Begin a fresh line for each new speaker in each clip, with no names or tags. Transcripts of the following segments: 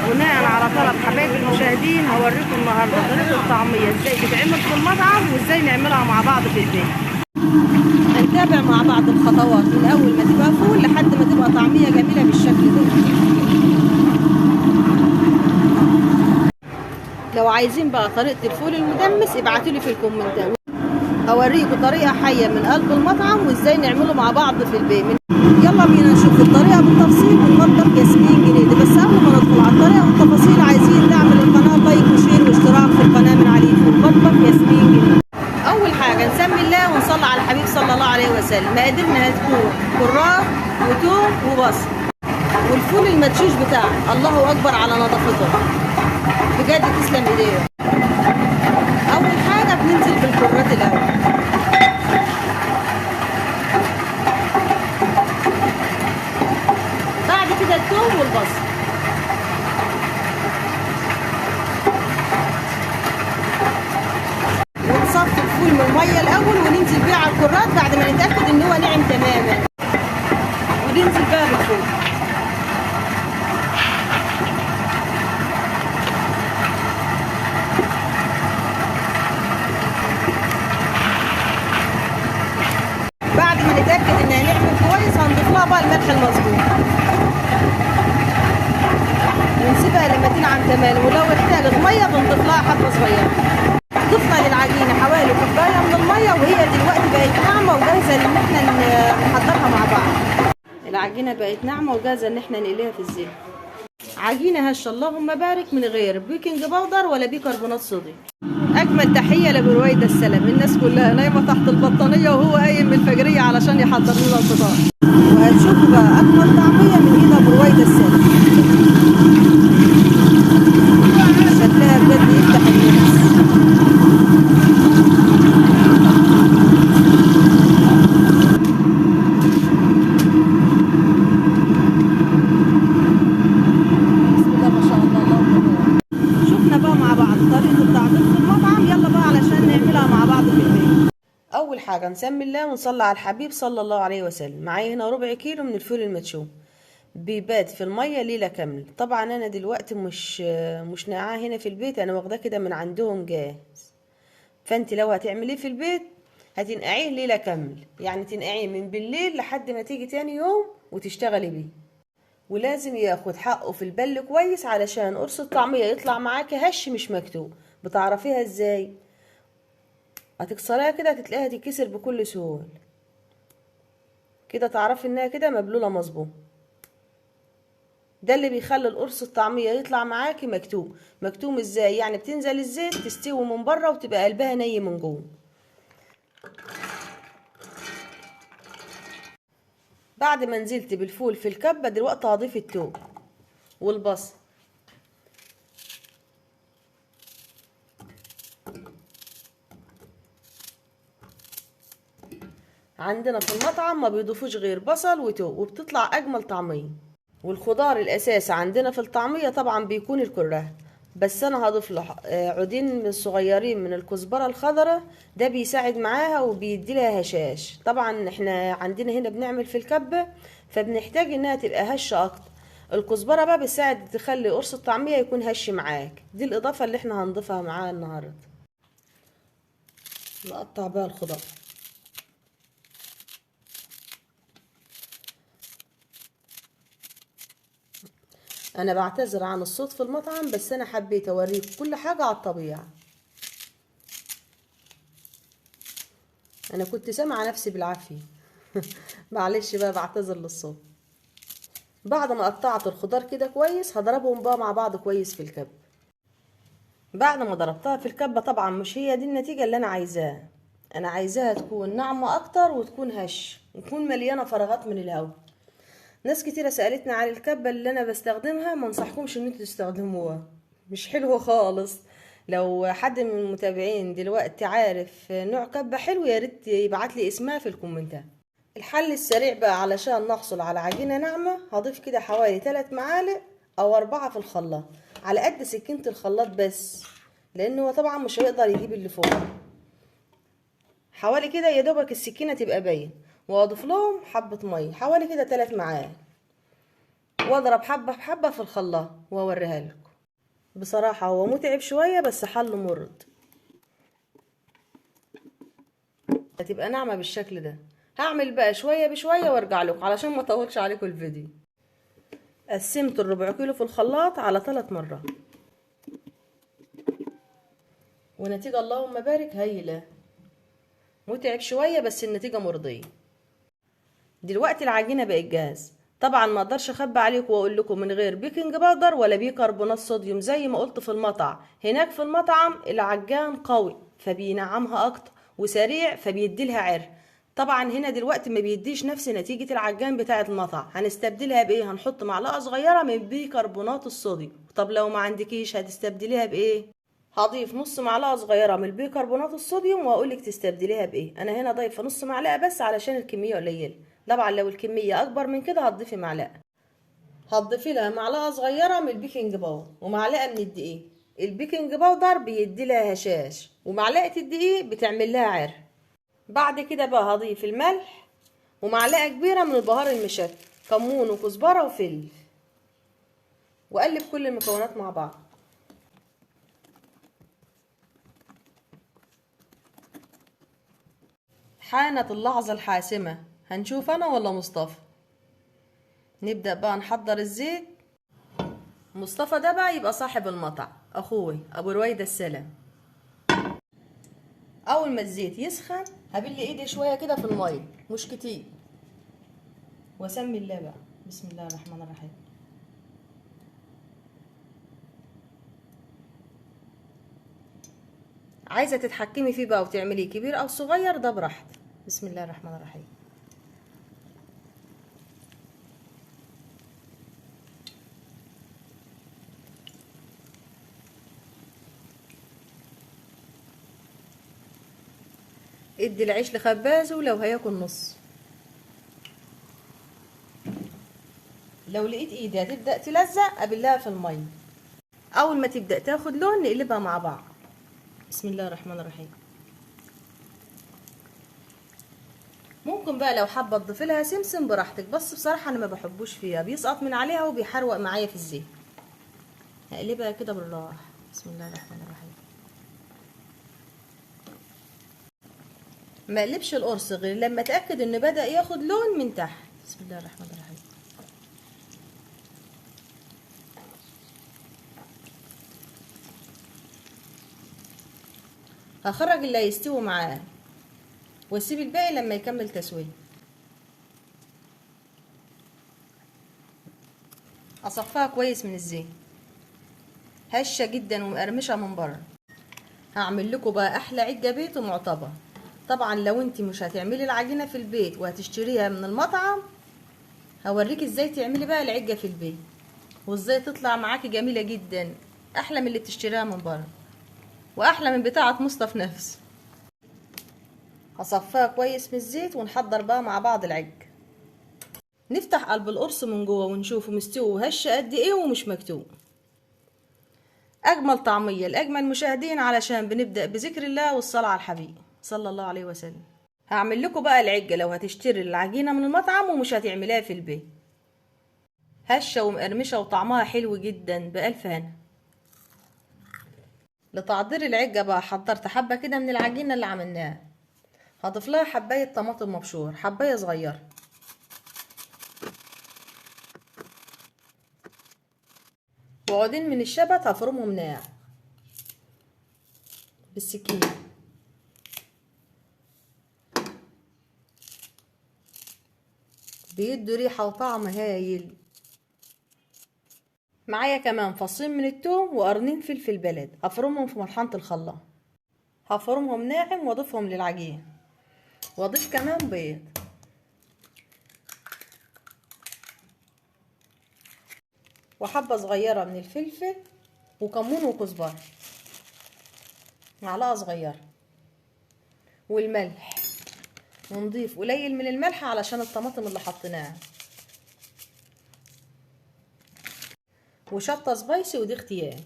بناء على طلب حبايب المشاهدين هوريكم النهارده طريقه الطعمية ازاي تتعمل في المطعم وازاي نعملها مع بعض في البيت. هنتابع مع بعض الخطوات من اول ما تبقى فول لحد ما تبقى طعميه جميلة بالشكل ده. لو عايزين بقى طريقه الفول المدمس ابعتولي في الكومنتات، هوريكم طريقه حيه من قلب المطعم وازاي نعمله مع بعض في البيت. يلا بينا نشوف الطريقة بالتفصيل من مطبخ ياسمين جنيدي. بس قبل ما ندخل على الطريقة والتفاصيل عايزين دعم للقناة، like و share واشتراك في القناة من على اليوتيوب مطبخ ياسمين جنيدي. اول حاجة نسمي الله ونصلي على الحبيب صلى الله عليه وسلم. مقاديرنا هتكون كرات وتوم وبصل والفول المدشوش بتاعنا. الله اكبر على نظافته بجد، تسلم ايديهم. اول حاجة بننزل بالكرات الاول، بعد كده الثوم والبصل، ونصفي الفول من المية الاول وننزل بيه على الكرات بعد ما نتاكد ان هو ناعم تماما، وننزل بقى بالفول. بعد ما نتاكد انها نعمت كويس هنضيف لها بقى الملح المظبوط ونسيبها لما تنعم تماما، ولو احتاجت مية بنضيف لها حبه صغيرة. ضفنا للعجينه حوالي كوباية من المية وهي دلوقتي بقت ناعمة وجاهزة ان احنا نحضرها مع بعض. العجينة بقت ناعمة وجاهزة ان احنا نقليها في الزيت. عجينه هشه اللهم بارك من غير baking powder ولا بيكربونات صوديوم. اجمل تحية لبرويده السلام، الناس كلها نايمة تحت البطانيه وهو قايم من الفجريه علشان يحضر لنا الفطار. وهتشوفوا بقى اجمل طعميه من ايد برويده السلام، شكلها بجد يفتح النفس. بسم الله ما شاء الله، الله اكبر. شفنا بقى مع بعض طريقه التعضيد في المطعم، يلا بقى علشان نعملها مع بعض في البيت.
اول حاجة نسمي الله ونصلي على الحبيب صلى الله عليه وسلم. معايا هنا ربع كيلو من الفول المدشوم بيبات في المية ليلة كاملة. طبعا انا دلوقتي مش نقعاه هنا في البيت، انا واخداه كده من عندهم جاهز. فانت لو هتعمليه في البيت هتنقعيه ليلة كاملة، يعني تنقعيه من بالليل لحد ما تيجي تاني يوم وتشتغلي بيه. ولازم ياخد حقه في البل كويس علشان قرص الطعمية يطلع معاكي هش مش مكتوب. بتعرفيها ازاي؟ هتكسريها كده هتلاقيها تتكسر بكل سهولة كده، تعرفي انها كده مبلوله مظبوط. ده اللي بيخلي القرص الطعمية يطلع معاكي مكتوم. مكتوم ازاي؟ يعني بتنزل الزيت تستوي من بره وتبقى قلبها ني من جوه. بعد ما نزلت بالفول في الكبه دلوقتي هضيف التوم والبصل. عندنا في المطعم ما بيضيفوش غير بصل وتوم وبتطلع اجمل طعميه. والخضار الاساسي عندنا في الطعمية طبعا بيكون الكرات، بس انا هضيف له عودين من صغيرين من الكزبره الخضراء، ده بيساعد معاها وبيدي لها هشاش. طبعا احنا عندنا هنا بنعمل في الكبه فبنحتاج انها تبقى هشه اكتر. الكزبره بقى بتساعد تخلي قرص الطعمية يكون هش معاك. دي الاضافة اللي احنا هنضيفها معاها النهارده. نقطع بقى الخضار. انا بعتذر عن الصوت في المطعم، بس انا حبيت اوريكم كل حاجة على الطبيعة. انا كنت سامعه نفسي بالعافية معلش بقى بعتذر للصوت. بعد ما قطعت الخضار كده كويس هضربهم بقى مع بعض كويس في الكبه. بعد ما ضربتها في الكبه طبعا مش هي دي النتيجة اللي انا عايزاها، انا عايزاها تكون ناعمة اكتر وتكون هش وتكون مليانة فراغات من الهواء. ناس كتيرة سألتني على الكبة اللي انا بستخدمها، ما انصحكمش ان انتوا تستخدموها، مش حلوة خالص. لو حد من المتابعين دلوقتي عارف نوع كبة حلو يا ريت يبعت لي اسمها في الكومنتات. الحل السريع بقى علشان نحصل على عجينة ناعمة، هضيف كده حوالي 3 معالق او 4 في الخلاط، على قد سكينة الخلاط بس، لان هو طبعا مش هيقدر يجيب اللي فوق. حوالي كده يا دوبك السكينة تبقى باين، واضيف لهم حبة مية حوالي كده 3 معالق، واضرب حبه بحبه في الخلاط واوريها لكم. بصراحة هو متعب شوية بس حله مرض. هتبقى ناعمة بالشكل ده. هعمل بقى شوية بشوية وارجع لكم علشان ما اطولش عليكم الفيديو. قسمت الربع كيلو في الخلاط على 3 مرات، ونتيجة اللهم بارك هايلة. متعب شوية بس النتيجة مرضية. دلوقتي العجينة بقت جاهزة. طبعا ما اقدرش اخبي عليكم واقول لكم من غير baking powder ولا بيكربونات صوديوم زي ما قلت في المطعم. هناك في المطعم العجان قوي فبينعمها اكتر وسريع فبيدي لها عرق. طبعا هنا دلوقتي ما بيديش نفس نتيجة العجان بتاعة المطعم. هنستبدلها بايه؟ هنحط معلقة صغيرة من بيكربونات الصوديوم. طب لو ما عندكيش هتستبدليها بايه؟ هضيف نص معلقة صغيرة من البيكربونات الصوديوم واقولك تستبدليها بايه. انا هنا ضايفة نص معلقة بس علشان الكمية قليلة. طبعا لو الكمية اكبر من كده هتضيفي معلقة. هتضيفي لها معلقة صغيرة من ال baking powder ومعلقة من الدقيق. ال baking powder بيدي لها هشاش، ومعلقة الدقيق بتعمل لها عرق. بعد كده بقى هضيف الملح ومعلقة كبيرة من البهار المشكل، كمون وكزبرة وفلفل، واقلب كل المكونات مع بعض. حانت اللحظة الحاسمة، هنشوف أنا ولا مصطفى. نبدأ بقى نحضر الزيت. مصطفى ده بقى يبقى صاحب المطعم، أخوي أبو رويدة السلام. أول ما الزيت يسخن هبل إيدي شوية كده في المية، مش كتير، وأسمي الله بقى. بسم الله الرحمن الرحيم. عايزة تتحكمي فيه بقى وتعمليه كبير أو صغير ده براحتك. بسم الله الرحمن الرحيم. ادي العيش لخبازه لو هياكل نص. لو لقيت ايدي هتبدأ تلزق ابلها في المية. اول ما تبدأ تاخد لون نقلبها مع بعض. بسم الله الرحمن الرحيم. ممكن بقى لو حابة تضيفي لها سمسم براحتك، بس بصراحة انا ما بحبوش فيها، بيسقط من عليها وبيحروق معايا في الزيت. هقلبها كده بالراحة. بسم الله الرحمن الرحيم. ما اقلبش القرص غير لما اتاكد انه بدا ياخد لون من تحت. بسم الله الرحمن الرحيم. هخرج اللي هيستوي معاه واسيب الباقي لما يكمل تسويه. اصفيها كويس من الزيت، هشه جدا ومقرمشه من بره. هعمل لكم بقى احلى عجة بيت ومعتبر. طبعا لو انت مش هتعملي العجينة في البيت وهتشتريها من المطعم، هوريكي ازاي تعملي بقى العجه في البيت وازاي تطلع معاكي جميلة جدا، احلى من اللي بتشتريها من بره واحلى من بتاعه مصطفى نفسه. هصفيها كويس من الزيت ونحضر بقى مع بعض العجه. نفتح قلب القرص من جوه ونشوفه مستوي وهش قد ايه ومش مكتوم. اجمل طعميه لاجمل مشاهدين، علشان بنبدا بذكر الله والصلاة على الحبيب صلى الله عليه وسلم. هعمل لكم بقى العجه لو هتشتري العجينة من المطعم ومش هتعمليها في البيت. هشه ومقرمشه وطعمها حلو جدا، بألف هنا. لتحضير العجه بقى حضرت حبه كده من العجينة اللي عملناها. هضيف لها حبايه طماطم مبشور، حبايه صغيرة، وعودين من الشبت هفرمهم ناعم بالسكينة. بيدوا ريحه وطعم هايل. معايا كمان فصين من التوم وقرنين فلفل بلد، هفرمهم في مطحنه الخلاط. هفرمهم ناعم واضيفهم للعجين، واضيف كمان بيض. وحبه صغيرة من الفلفل وكمون وكزبره، معلقه صغيرة، والملح. ونضيف قليل من الملح علشان الطماطم اللي حطيناها، وشطه سبايسي، ودي اختيار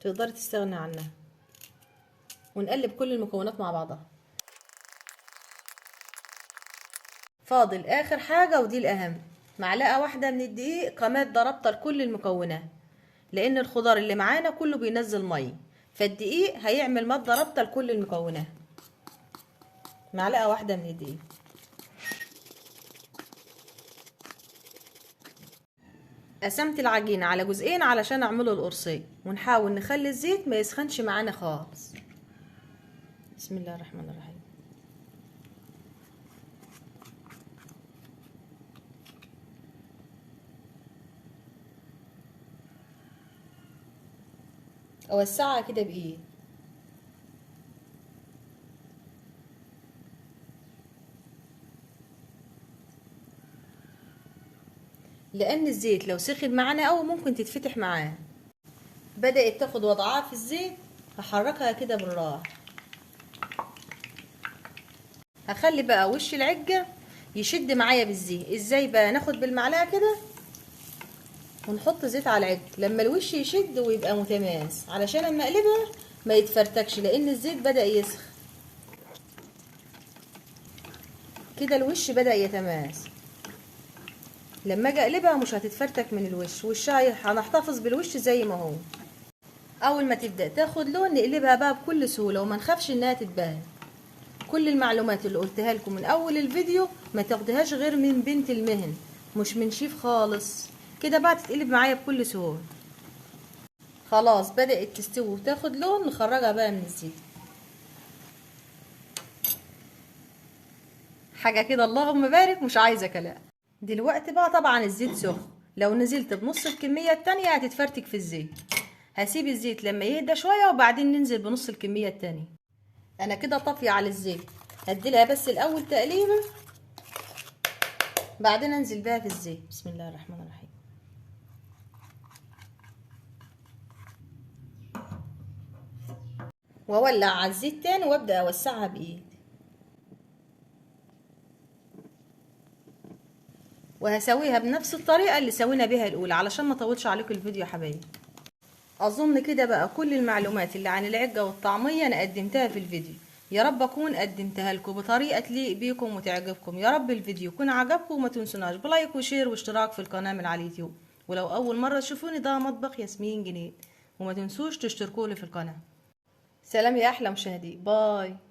تقدري تستغني عنها. ونقلب كل المكونات مع بعضها. فاضل اخر حاجة ودي الاهم، معلقة واحدة من الدقيق كمادة رابطة لكل المكونات، لان الخضار اللي معانا كله بينزل مية، فالدقيق هيعمل مادة رابطة لكل المكونات. معلقة واحدة من الدقيق. قسمت العجينة على جزئين علشان اعمله القرصين، ونحاول نخلي الزيت ما يسخنش معانا خالص. بسم الله الرحمن الرحيم. اوسعها كده بايدي. لان الزيت لو سخن معانا قوي ممكن تتفتح معاه. بدأت تاخد وضعها في الزيت، هحركها كده بالراحة. هخلي بقى وش العجة يشد معايا بالزيت. ازاي بقى؟ ناخد بالمعلقة كده ونحط زيت على العجة لما الوش يشد ويبقى متماس، علشان اما اقلبها ما يتفرتكش، لان الزيت بدأ يسخن كده. الوش بدأ يتماس، لما اجي اقلبها مش هتتفرتك من الوش، وشها هنحتفظ بالوش زي ما هو. اول ما تبدأ تاخد لون نقلبها بقى بكل سهولة وما نخافش انها تتبهدل. كل المعلومات اللي قلتها لكم من اول الفيديو ما تاخدهاش غير من بنت المهن، مش من شيف خالص. كده بقى تتقلب معايا بكل سهولة. خلاص بدأت تستوي وتاخد لون، نخرجها بقى من الزيت. حاجة كده اللهم بارك، مش عايزة كلام. دلوقتي بقى طبعا الزيت سخن، لو نزلت بنص الكمية التانية هتتفرتك في الزيت. هسيب الزيت لما يهدى شوية وبعدين ننزل بنص الكمية التانية. انا كده طافية على الزيت، هديلها بس الاول تقليبة بعدين انزل بيها في الزيت. بسم الله الرحمن الرحيم. واولع على الزيت تاني وابدأ اوسعها بايدي، وهسويها بنفس الطريقة اللي سوينا بيها الأولى علشان ما اطولش عليكم الفيديو يا حبايبي. أظن كده بقى كل المعلومات اللي عن العجة والطعمية أنا قدمتها في الفيديو. يا رب أكون قدمتها لكم بطريقة تليق بيكم وتعجبكم. يا رب الفيديو يكون عجبكم، وما تنسوناش ب like و share واشتراك في القناة من على اليوتيوب. ولو أول مرة تشوفوني ده مطبخ ياسمين جنيد، وما تنسوش تشتركوا لي في القناة. سلام يا أحلى مشاهدين، bye.